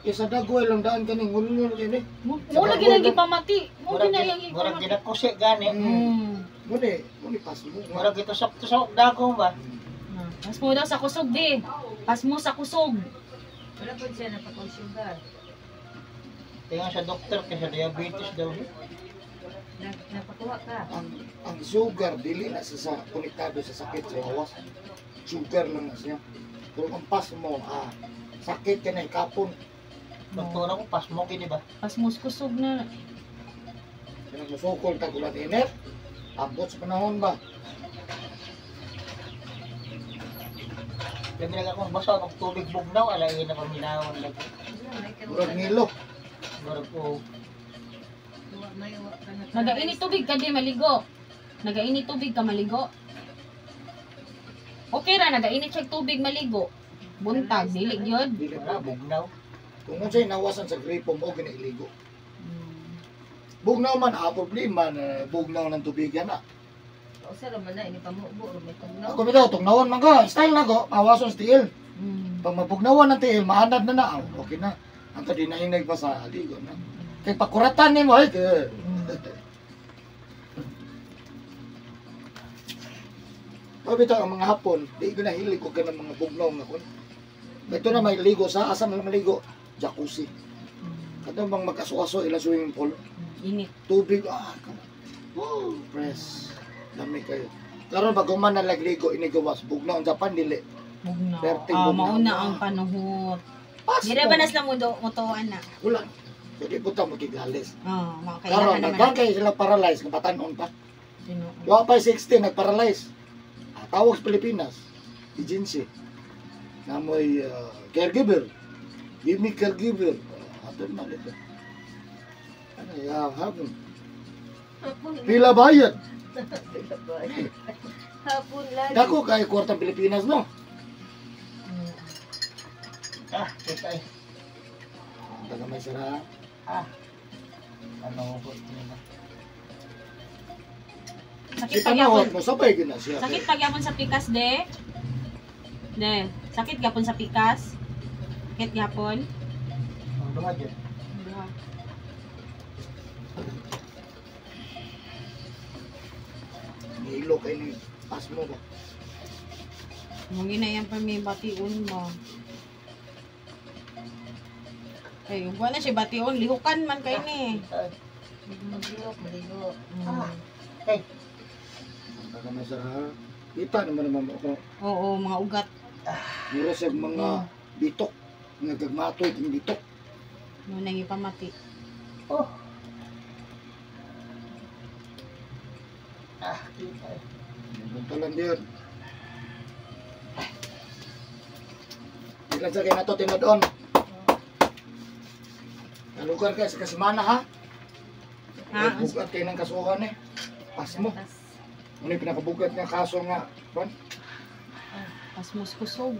Speaker 2: Isa dagoy lang daan kaning ngulngol kini.
Speaker 1: Mo lagi nang gipamati. Mo
Speaker 3: Murag
Speaker 1: gina yang
Speaker 3: murag
Speaker 1: gipamati.
Speaker 3: ginakusi gani.
Speaker 2: Muni pas mo.
Speaker 3: Murag gitusok-tusok dagong ba.
Speaker 1: Ah, pas mo daw sa kusog de. Pas mo sa kusog.
Speaker 4: Wala po siya napakon-sugar.
Speaker 3: Tingnan sa doktor kasi sa diabetes daw.
Speaker 4: Napakuha ka.
Speaker 2: Ang sugar dili na siya sa konektado sa sakit sa lawas. Sugar lang na siya. Pero ang pas mo, sakit ka na ikapon.
Speaker 3: Doktor ako pasmo gini ba.
Speaker 1: Pas mo sa kusog na.
Speaker 2: Kanang musukol tag ulan init. Abot sa panahon ba?
Speaker 3: Lagi lang akong basa og tubig bugnaw alay na paminawon lagi.
Speaker 2: Murag nilo.
Speaker 3: Murag og
Speaker 1: Nagainit tubig ka di maligo. Nagainit tubig ka maligo. Okay ra nagainit siya tubig maligo. Buntag dili gyud.
Speaker 2: Dili
Speaker 3: wala
Speaker 2: pa.
Speaker 3: bugnaw.
Speaker 2: Kung unsay nawasan sa gripo mo ginailigo. Bugnaw man problema na bugnaw ng tubigan na.
Speaker 4: Usa ra man na ini pamubo ra may tugnaw.
Speaker 2: Ako bitaw tugnawan man ko, style na ko, mawason sa tiil. Pag mabugnawan ng tiil, maanad na na, okay na. Ang di na hinag pa sa ligo na. Kay pakuratan nimo ay. Pabitaw ang mga hapon, di ko nahilig ko ganang mga bugnaw nga kun. Ito na may ligo sa asa man maligo, jacuzzi. Kato bang mag-aso-aso ila swimming pool,
Speaker 1: Init.
Speaker 2: tubig woo, press. Dami kayo. Karon bago man nalagligo inigawas bugnaw ang Japan dili.
Speaker 1: Bugnaw.
Speaker 2: Perting bugnaw.
Speaker 1: Mauna ang panuhot.
Speaker 2: Pas.
Speaker 1: Dire ba na sila mo mutuan na?
Speaker 2: Wala. Pwede po ta magiglalis.
Speaker 1: Oh, mga
Speaker 2: Karon
Speaker 1: kailangan naman.
Speaker 2: nagkan kay sila paralyze nga batan-on pa.
Speaker 1: Sino?
Speaker 2: Wa pa 16 nagparalyze. Tawag sa Pilipinas, agency. Na mo'y caregiver. Give me caregiver. Ato na dito. Ano ya, hapon.
Speaker 4: Hapon.
Speaker 2: Pila bayad.
Speaker 4: Hapon lagi.
Speaker 2: Dako kay kwartang Pilipinas no.
Speaker 3: Ah, kita ay.
Speaker 2: Taga may sira.
Speaker 3: Ah. Ano ko nila.
Speaker 1: Sakit
Speaker 2: Si
Speaker 1: pagyapon.
Speaker 2: panahon mo sabay gyud na siya.
Speaker 1: Sakit pagyapon sa pikas de. De, sakit gyapon sa pikas. Sakit gyapon.
Speaker 3: Ang duha dyan.
Speaker 1: Duha.
Speaker 2: Nihilo kay ni pas mo ba.
Speaker 1: Mong ginayan pa may bation ba. Ay, wala na siya bation, lihukan man kay ni.
Speaker 4: Maglihok, maligo.
Speaker 1: Mm.
Speaker 2: Baka may sara. Kita naman naman ako.
Speaker 1: Oo, mga ugat.
Speaker 2: Mura sa mga bitok. Nga gagmatoy ang bitok.
Speaker 1: Mo nang ipamati.
Speaker 3: Oh. Ah, kita.
Speaker 2: Buntalan din. Ilan sa kayo na to, tinodon. Kalugan kayo sa kasimana ha.
Speaker 1: Ha?
Speaker 2: Bugat kayo ng kasuhan eh. Pas mo. Ano yung pinakabugat nga kaso nga. Bon?
Speaker 1: Pasmus kusog.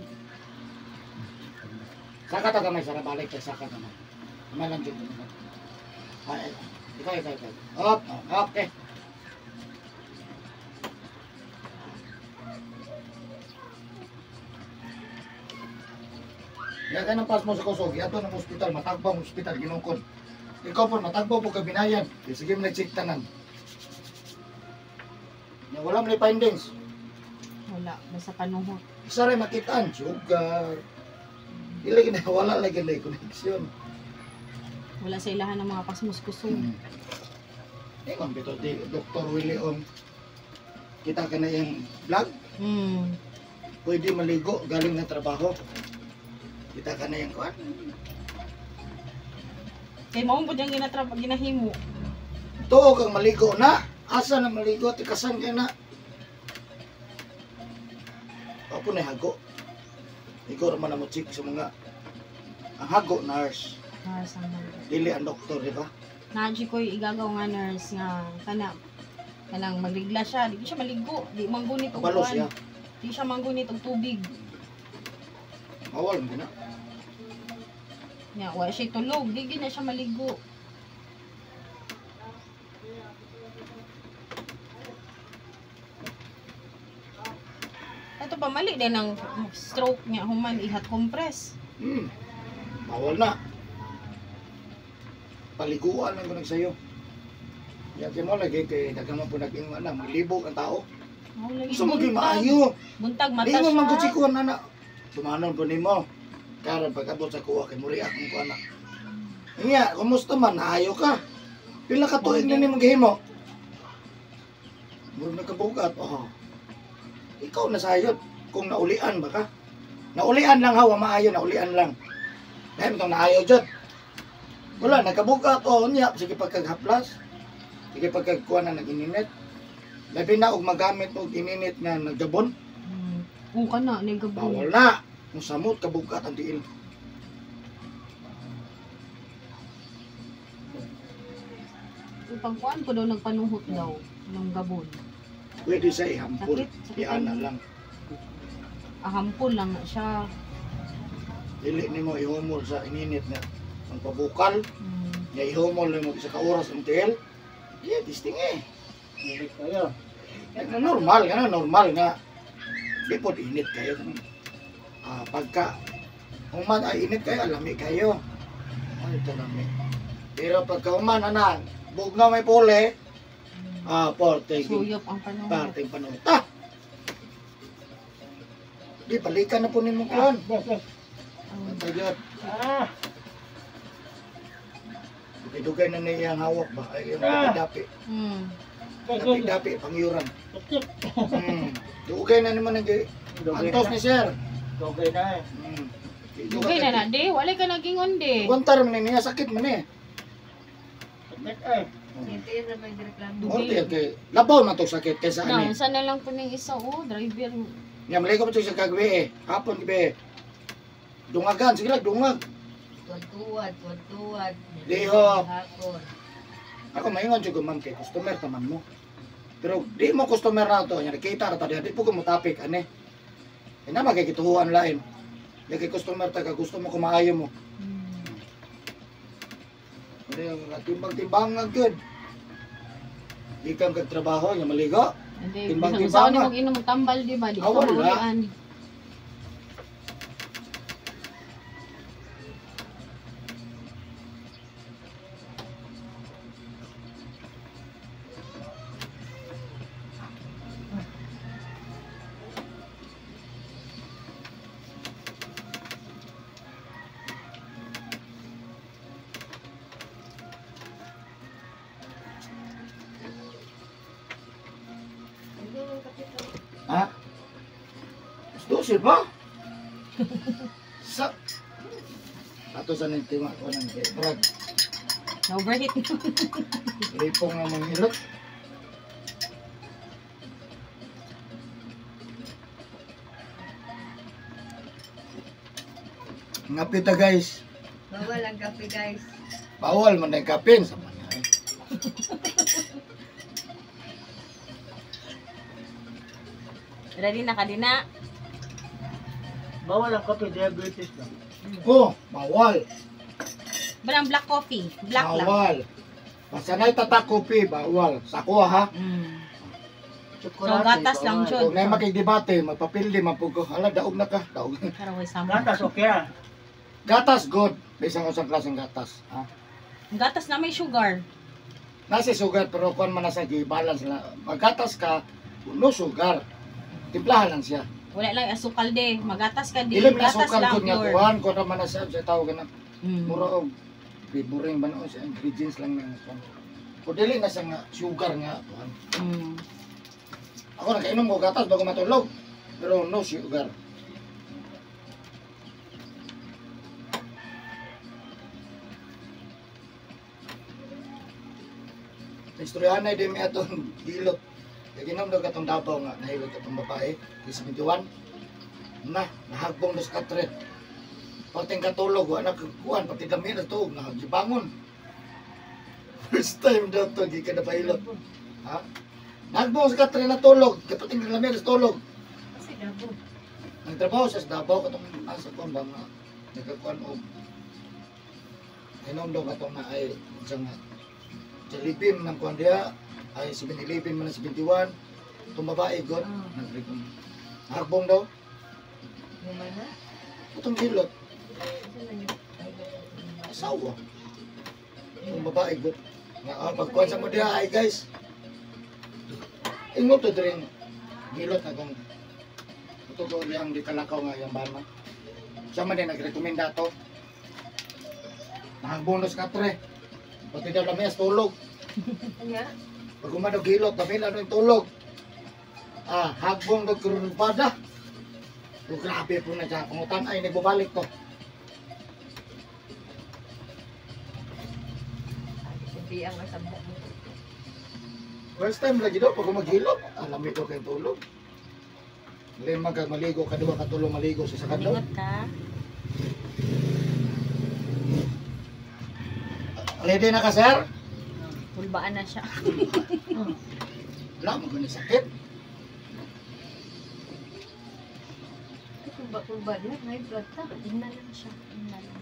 Speaker 2: Saka ta gamay, sara balik kay saka gamay. Gamay lang dyan. Ay, ikaw, ikaw, ikaw. Up, okay. Kaya ka ng pas mo sa kusog, yato ng ospital, matagbaw ang ospital, ginungkod. Ikaw po, matagbaw po ka binayan. Di, sige mo nag-check tanan. Ya, wala mo na findings.
Speaker 1: Wala, basta panuhot.
Speaker 2: Isa rin makitaan, sugar. Dili na, wala lagi na connection.
Speaker 1: Wala sa ilahan ng mga pasmus kusog.
Speaker 2: Ingon bito di Dr. Willie Ong. Kita ka na yung vlog, pwede maligo galing ng trabaho. Kita ka na yung kuan.
Speaker 1: Kay mao pud ang ginahimo.
Speaker 2: Tuo kang maligo na. Asa na maligo tikasan kay na. Ako na hago. Ikaw ra man mo check sa mga ang hago nurse.
Speaker 1: Nurse ang hago.
Speaker 2: Dili ang doktor, di ba?
Speaker 1: Naji ko'y igagaw nga nurse nga kana kanang magrigla siya, di siya maligo, di manggunit og
Speaker 2: Kabalo
Speaker 1: kuan.
Speaker 2: siya.
Speaker 1: Di siya manggunit og tubig.
Speaker 2: Bawal mo na.
Speaker 1: Nya wa siya tulog, di gid na siya maligo. Ito pa mali din ang stroke niya human ihat compress.
Speaker 2: Bawal na. Paliguan lang ko nagsayo. Yan kay mo lagi kay daghang man po nag-ingon na maglibog ang tao.
Speaker 1: Oh, lagi
Speaker 2: Gusto mo gyud
Speaker 1: buntag.
Speaker 2: maayo.
Speaker 1: Buntag mata
Speaker 2: Di mo
Speaker 1: siya.
Speaker 2: man kutsikuan ana. Tumanon po nimo. Karon pag-abot sa kuha kay muri akong kuha na. Nya, kumusta man naayo ka? Pila ka tuig na nimo gihimo? Murag nagkabugat. Oh. Ikaw na sayod kung naulian ba ka? Naulian lang ha, wa maayo, naulian lang. Dahil itong naayo jud. Wala, nagkabugat. Oh, nya, sige pagkaghaplas. Sige pagkagkuha na nag-ininit. Labi na og magamit og ininit nga nagdabon.
Speaker 1: Oo ka na, nagabon.
Speaker 2: Bawal na. Kung samot, kabugat ang tiil.
Speaker 1: Pagkuan ko daw, nagpanuhot daw ng gabon.
Speaker 2: Pwede sa ihampol.
Speaker 1: Sakit, sakit
Speaker 2: Iana
Speaker 1: ang-
Speaker 2: lang.
Speaker 1: Ahampol lang na siya.
Speaker 2: Dili nimo ihumol sa ininit nga ang pabukal. Nga ihumol nimo isa ka oras ang tiil. Yeah, testing eh.
Speaker 3: Dili kayo.
Speaker 2: Nga normal, nga normal nga. Di po init kayo. Pagka human ay init kayo, lami kayo. Ay, ito lami. Pero pagka human, ana, bugnaw may puli, porte,
Speaker 1: Suyop ang panuhot.
Speaker 2: parteng panuta. Di, balikan na po nimo kuan. Antayot.
Speaker 3: Ah,
Speaker 2: Dugay-dugay na niya ang hawak ba? Ay, yung dapi-dapi. Dapi-dapi, pangyuran.
Speaker 3: Sakit.
Speaker 2: Dugay na naman nag antos ni sir.
Speaker 3: Dugay na eh.
Speaker 1: Dugay na na, di. Wala ka nagingon, di.
Speaker 2: Kuntar man niya, sakit man eh.
Speaker 3: Sakit eh.
Speaker 4: Hindi na may reklamo.
Speaker 2: Orte, kay labaw man to sakit kaysa
Speaker 1: Na,
Speaker 2: ani.
Speaker 1: unsa na lang po ning isa, oh, driver.
Speaker 2: Nya mali ko pa sa kagabi eh. Hapon gabi. Dungagan, sige lang, dungag.
Speaker 4: Tuwad-tuwad, tuwad-tuwad.
Speaker 2: Lihok.
Speaker 4: Hapon.
Speaker 2: Ako maingon jud ko ma'am kay customer taman mo. Pero di mo customer na to, nya nakita ra ta diha, di po ko motapik ani. Kaya na magkikituhuan lain. Di kay customer ta ka gusto mo kumaayo mo. Ano yung timbang-timbang gyud. Di ka kag trabaho nya maligo.
Speaker 1: Hindi,
Speaker 2: Timbang-timbang
Speaker 1: bisan unsa
Speaker 2: nga.
Speaker 1: ni mag-inom og tambal, di ba? Di
Speaker 2: Ah,
Speaker 1: ka
Speaker 2: wala.
Speaker 1: maulian.
Speaker 2: Ha? 12 ba? Sa ato sa nagtima ko ng brag.
Speaker 1: Na-overheat.
Speaker 2: Lipong nga manghilot. Ngapita guys.
Speaker 4: Bawal ang kape guys.
Speaker 2: Bawal man ang kape sa mga.
Speaker 1: Ready na ka din na?
Speaker 3: Bawal ang kape, diabetes na.
Speaker 2: Oh, bawal.
Speaker 1: Walang black coffee. Black lang.
Speaker 2: Bawal. Basta na itatak kopi, bawal. Sa kuha ha.
Speaker 1: Mm.
Speaker 3: Tsokolate,
Speaker 1: So, gatas lang,
Speaker 3: bawal.
Speaker 1: Chod.
Speaker 2: Kung na makigdebate, magpapildi, mapugo. Hala, daog na ka. Daog.
Speaker 1: Karaway sama.
Speaker 3: Gatas, okay ah.
Speaker 2: Gatas, good. Bisan usang klaseng gatas. Ha?
Speaker 1: Ang gatas na may sugar.
Speaker 2: Nasa sugar, pero kung man nasa balance na. Maggatas ka, no sugar. Timplahan lang siya.
Speaker 1: Wala lang asukal de. Magatas ka di.
Speaker 2: Ilim na
Speaker 1: Gatas
Speaker 2: sukal
Speaker 1: lang
Speaker 2: gud nga
Speaker 1: pure.
Speaker 2: kuan, kung naman nasa sa tawag na.
Speaker 1: Mm.
Speaker 2: Mura og boring ba no sa ingredients lang ng kuan. Kung dili na siya nga sugar nga kuan.
Speaker 1: Mm.
Speaker 2: Ako nakainom ko gatas bago matulog. Pero no sugar. Istoryahan na din may atong hilot. Kaya ginom daw katong Davao nga nahilot atong babae, 71. Na, nahagbong na sa katre. Pating katulog, wala kuan, pati dami na tuog, nagibangon. First time daw to, gikan na pahilot. Ha? Nagbong sa katre na tulog, kapating dami na tulog.
Speaker 4: Kasi dabo.
Speaker 2: Nagtrabaho siya sa Davao, katong nasa kuan ba nga, nagkakuan og inom daw katong na ay, siya nga, Jollibee man ang kuan diya, ay 7-Eleven man ang 71, itong babae god, nagrekom. Nagbong daw,
Speaker 4: Human na.
Speaker 2: itong hilot,
Speaker 4: Asa na yun?
Speaker 2: asawa. Itong babae god. Nga, pagkuan sa mo diya, ay guys, ingot to diri hilot na kung ito ko ang di kalakaw nga yung bana. Siya man din nagrekomenda to. Nakagbonus ka tre. Pati daw lamis tulog.
Speaker 4: Anya?
Speaker 2: Pag umano gilot, dami na yung tulog. Ah, hagbong daw kurubada. Oh, grabe po na siya. Pangutan ay nagbabalik to.
Speaker 4: Hindi ang asabok mo.
Speaker 2: First time lagi daw, pag umaghilot, alam ito kay tulog. Lima ka maligo, kaduha ka tulong maligo sa sakadlaw.
Speaker 1: Ingat ka.
Speaker 2: Ready na ka, sir?
Speaker 1: Pulbaan na siya.
Speaker 2: Wala, maganda sakit.
Speaker 4: Kulba-kulba niya. May blood ta.
Speaker 1: Ina lang siya. Ina lang.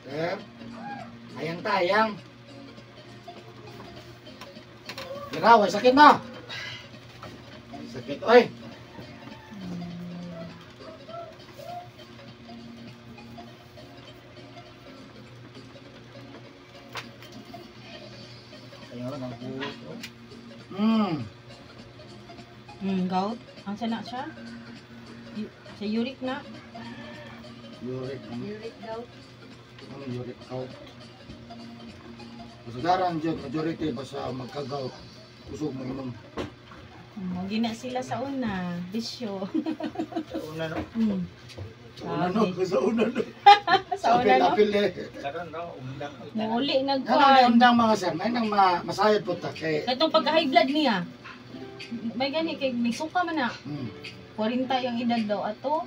Speaker 2: Sir, ayang tayang. Giraw, ay sakit na. Sakit, oy.
Speaker 3: Kaya lang ang buhok. Oh.
Speaker 1: Gout. Ang sana siya? Sa uric na.
Speaker 2: Uric.
Speaker 4: Uric daw.
Speaker 2: Ang uric gout. Kasagaran dyan, majority basta magka-gout. Kusog mo inom.
Speaker 1: Gina sila sa una. Bisyo.
Speaker 3: Sa una no.
Speaker 2: Sa una no, sa una no.
Speaker 1: Sa una no.
Speaker 2: Apil, apil eh.
Speaker 3: Karon no, undang.
Speaker 1: Muuli
Speaker 2: Ano na
Speaker 1: nagkuhan.
Speaker 2: undang mga sir, may nang masayod po ta kay.
Speaker 1: Katong pagka-high blood niya. May gani kay may suka man na. 40 yung edad daw ato.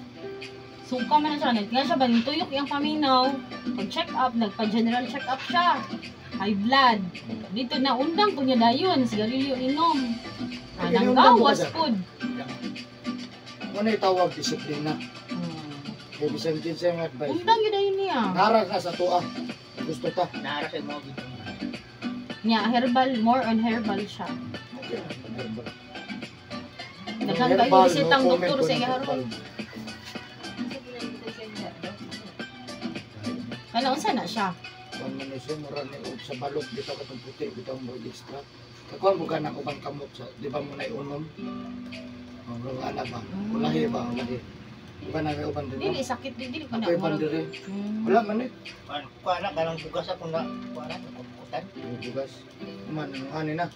Speaker 1: Suka man na siya. Nga siya ba, tuyok yung paminaw. Pag check up, nagpa-general check up siya. High blood. Dito na undang ko niya dayon. Sigarilyo inom.
Speaker 2: Ay,
Speaker 1: Anang
Speaker 2: undang mo
Speaker 1: gawas
Speaker 2: ba siya?
Speaker 1: pod.
Speaker 2: Muna itawag disiplina. Kaya bisan kinsa ang advice.
Speaker 1: Undang yun dayon niya.
Speaker 2: Nara ka sa tuwa. Gusto ta.
Speaker 3: Naara sa mga gito.
Speaker 1: Niya, herbal, more on herbal siya.
Speaker 2: Okay. Herbal.
Speaker 1: Daghan kayo
Speaker 2: Herbal,
Speaker 1: bisitang
Speaker 2: no comment
Speaker 1: doktor
Speaker 2: ko
Speaker 1: sa
Speaker 2: ng
Speaker 1: iya
Speaker 2: herbal.
Speaker 1: haron. Kana unsa na siya?
Speaker 2: Kuan man ni sumura ni og sa balok bitaw katong puti bitaw mo extra. Kakuan mo ka ng ubang kamot sa di ba mo na iunom? Oh, wala ba? Ulahi ba? Ulahi. Di ba na may uban din?
Speaker 1: Dili sakit din dili ko na.
Speaker 2: Ako'y bandere. Wala man eh.
Speaker 3: Kuan kuan na kanang bugas ako na kuan na kutan.
Speaker 2: Bugas. Kuman, ano ani na.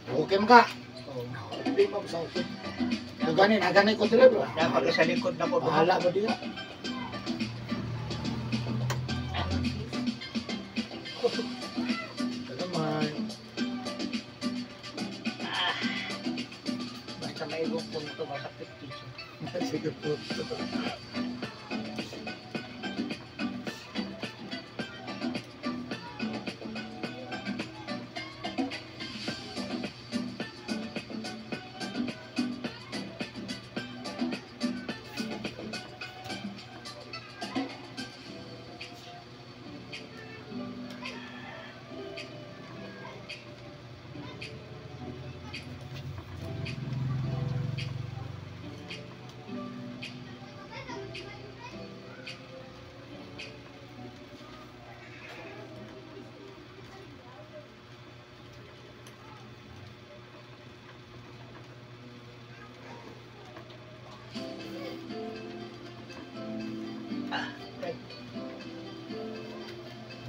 Speaker 2: Okay man ka.
Speaker 3: Oh.
Speaker 2: Hindi mo sa okay. Kung ganin, haganay ko dili bro.
Speaker 3: Dapat sa likod na ko.
Speaker 2: Bahala mo diya. Tagamay.
Speaker 3: Basta maigong punto masakit dito.
Speaker 2: Sige po.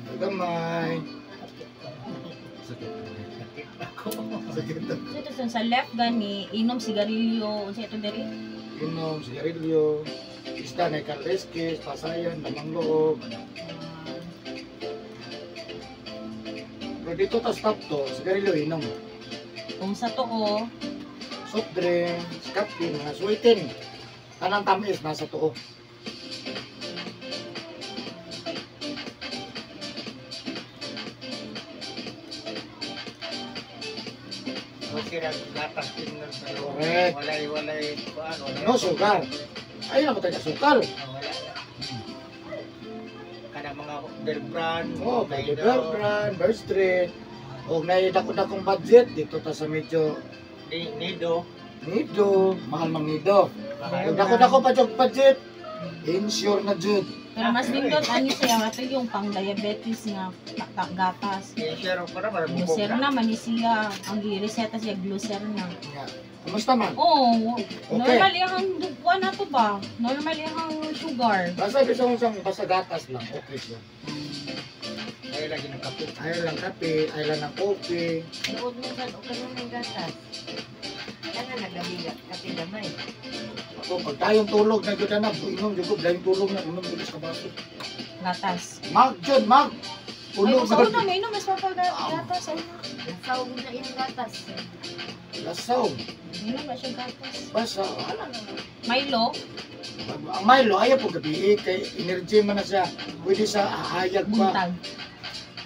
Speaker 2: Tagamay. Sakit.
Speaker 3: Sakit ako.
Speaker 2: Sakit.
Speaker 1: So ito sa left gani inom sigarilyo unsa ito diri?
Speaker 2: Inom, sigarilyo, isda na ikaleskis, pasayan, lamang loob. Pero dito ta stop to, sigarilyo inom.
Speaker 1: Kung sa tuo,
Speaker 2: Soft drinks, kape, mga sweetin. Tanang tamis nasa tuo.
Speaker 3: Okay ra gatas din lang pero
Speaker 2: Correct.
Speaker 3: walay walay kuan walay.
Speaker 2: No sugar. Ayun na patay ka sukal.
Speaker 3: Ah, wala na. Kada mga beer brand,
Speaker 2: Oh, may Bear Brand, Bear Street. O nay dako-dakong budget dito ta sa medyo
Speaker 3: Nido.
Speaker 2: Nido, mahal mang Nido.
Speaker 3: Mahal.
Speaker 2: Kung dako-dako pa jud budget, insure na jud.
Speaker 1: Pero mas nindot ani siya ato yung pang diabetes nga gatas.
Speaker 3: Share ko na para bukog
Speaker 1: Glucerna man ni siya. Ang gireseta siya glucerna.
Speaker 2: Nga. Kumusta man?
Speaker 1: Oh,
Speaker 2: Okay.
Speaker 1: normal iyang duguan na to ba? Normal iyang sugar.
Speaker 2: Basta bisan kung saan, basta gatas lang, okay siya.
Speaker 3: Ay lagi ng kape.
Speaker 2: Ayaw lang kape, ayaw lang ng kopi.
Speaker 4: Tuod mo sa o kanang ng gatas. Kana nagabiga, kape gamay.
Speaker 2: Ako, pag tayong tulog na jud na, inom jud ko, dayong tulog na, inom jud sa kabaso.
Speaker 1: Gatas.
Speaker 2: Mag jud, mag!
Speaker 1: Ay,
Speaker 2: Ulo
Speaker 1: sa una, may inom, mas gatas. Sa una.
Speaker 4: Lasaw mo na iyong gatas.
Speaker 2: Lasaw.
Speaker 1: Inom ba siya gatas?
Speaker 2: Basta, wala na.
Speaker 1: Milo,
Speaker 2: Ang Milo, ayaw po gabi, eh, kay energy man na siya. Pwede sa ahayag pa.
Speaker 1: buntag.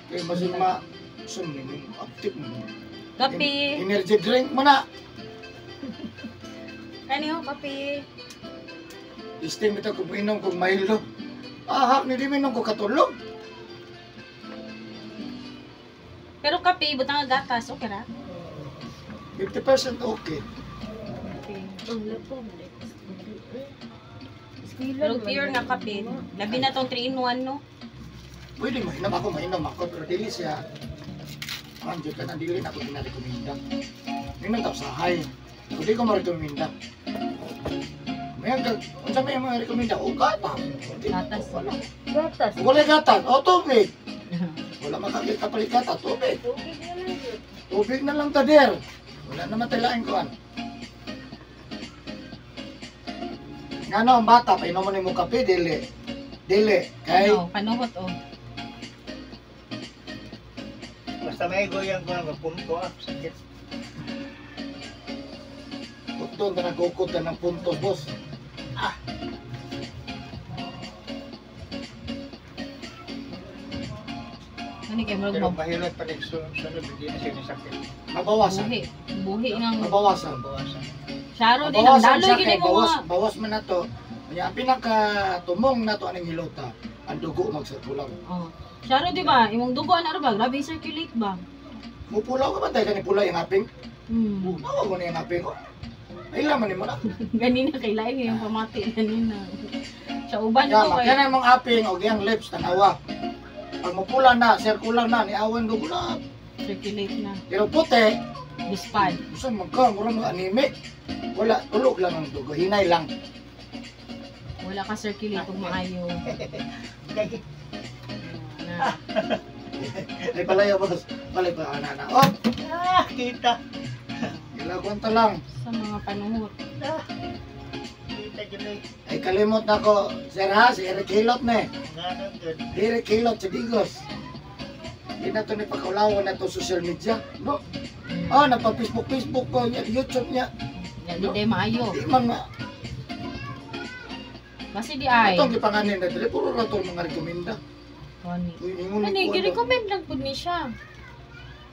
Speaker 2: Kay mas ma, sum, active mo.
Speaker 1: Kape.
Speaker 2: Energy drink mo na.
Speaker 1: Kani ho, kape.
Speaker 2: Istim ito kung inom kong Milo. Ahak, ni di minom ko katulog.
Speaker 1: Pero kape, butang nga gatas, okay ra?
Speaker 2: 50% okay.
Speaker 1: Kape.
Speaker 4: Ang lapong.
Speaker 1: Pero pure nga kape. Labi na tong 3 in 1, no?
Speaker 2: Pwede mainom ako, mainom ako, pero dili siya. Ang dyan ka na, dili na ako ginarekomenda. Minom ta usahay. Kung di ko marekomenda. May ang unsa may mga rekomenda? O gatas.
Speaker 1: Gatas.
Speaker 2: Wala.
Speaker 4: Gatas.
Speaker 2: Wala gatas. O tubig. Wala makakita palit gatas. Tubig.
Speaker 4: Tubig na lang yun.
Speaker 2: Tubig na lang tader. Wala naman taylaing kuan. Ngano ang bata, painom mo nimo kape, dili. Dili. Kay,
Speaker 1: Ano, panuhot, oh.
Speaker 3: Basta may goyang ko ng punto ah. Sakit.
Speaker 2: Punto, na nagukod ka ng punto, boss. Ah.
Speaker 1: Ano kay murag
Speaker 3: Pero mahilot pa rin sunod, hindi na siya nasakit.
Speaker 2: Mabawasan.
Speaker 1: buhi. Buhi ng
Speaker 2: Mabawasan.
Speaker 3: Bawasan.
Speaker 1: Syaro din ang
Speaker 2: Mabawasan
Speaker 1: daloy
Speaker 2: siya
Speaker 1: gid
Speaker 2: kay
Speaker 1: mo
Speaker 2: bawas,
Speaker 1: mga.
Speaker 2: bawas man na to. Kaya ang pinakatumong na to aning hilota, ang dugo magsirkular.
Speaker 1: Oh. Syaro di ba? Imong dugo ana ra ba? Grabe circulate ba?
Speaker 2: Mupulaw ka ba tayo kani pula yung aping? Nawa ko na yung aping ko. Ay laman ni mo na.
Speaker 1: Ganina kay lain yung pamati ganina. Sa uban
Speaker 2: Kaya
Speaker 1: ko kay
Speaker 2: makina mong aping o giyang lips tanawa. Pag mupula na, sirkular na, ni awan dugo na.
Speaker 1: Circulate na.
Speaker 2: Pero puti,
Speaker 1: Bispad.
Speaker 2: gusto mo ka, mura mo anemic. Wala, tulog lang ang dugo, hinay lang.
Speaker 1: Wala ka circulate ug maayo. Na.
Speaker 2: Ay palayo boss, palay pa ana na. Oh,
Speaker 3: Ah, kita.
Speaker 2: ilagon ta lang.
Speaker 1: Sa mga panuhot.
Speaker 3: Ah, kita gini.
Speaker 2: Ay kalimot na ko, sir ha, si Eric Hilot na eh.
Speaker 3: Nga good.
Speaker 2: Eric Hilot sa Digos. Hindi na to ni pagkaulawan na to social media. No? Ah, nagpa-Facebook, Facebook ko, niya, YouTube niya.
Speaker 1: Yan di day maayo.
Speaker 2: Di man ma.
Speaker 1: Basi di ay.
Speaker 2: Itong gipanganin na dili, puro ra to mga rekomenda.
Speaker 1: Kani.
Speaker 2: Uy, ingon
Speaker 1: Kani
Speaker 2: ni ko.
Speaker 1: gi-recommend lang pud ni siya.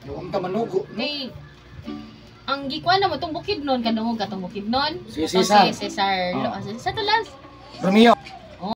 Speaker 2: Yung ta manugo, no?
Speaker 1: Kay ang gikuan na mo tong bukid nun, kadungog ka tong bukid nun.
Speaker 2: Si
Speaker 1: Ito
Speaker 2: Cesar.
Speaker 1: Si Cesar.
Speaker 2: Oh.
Speaker 1: Sa tulas.
Speaker 2: Romeo.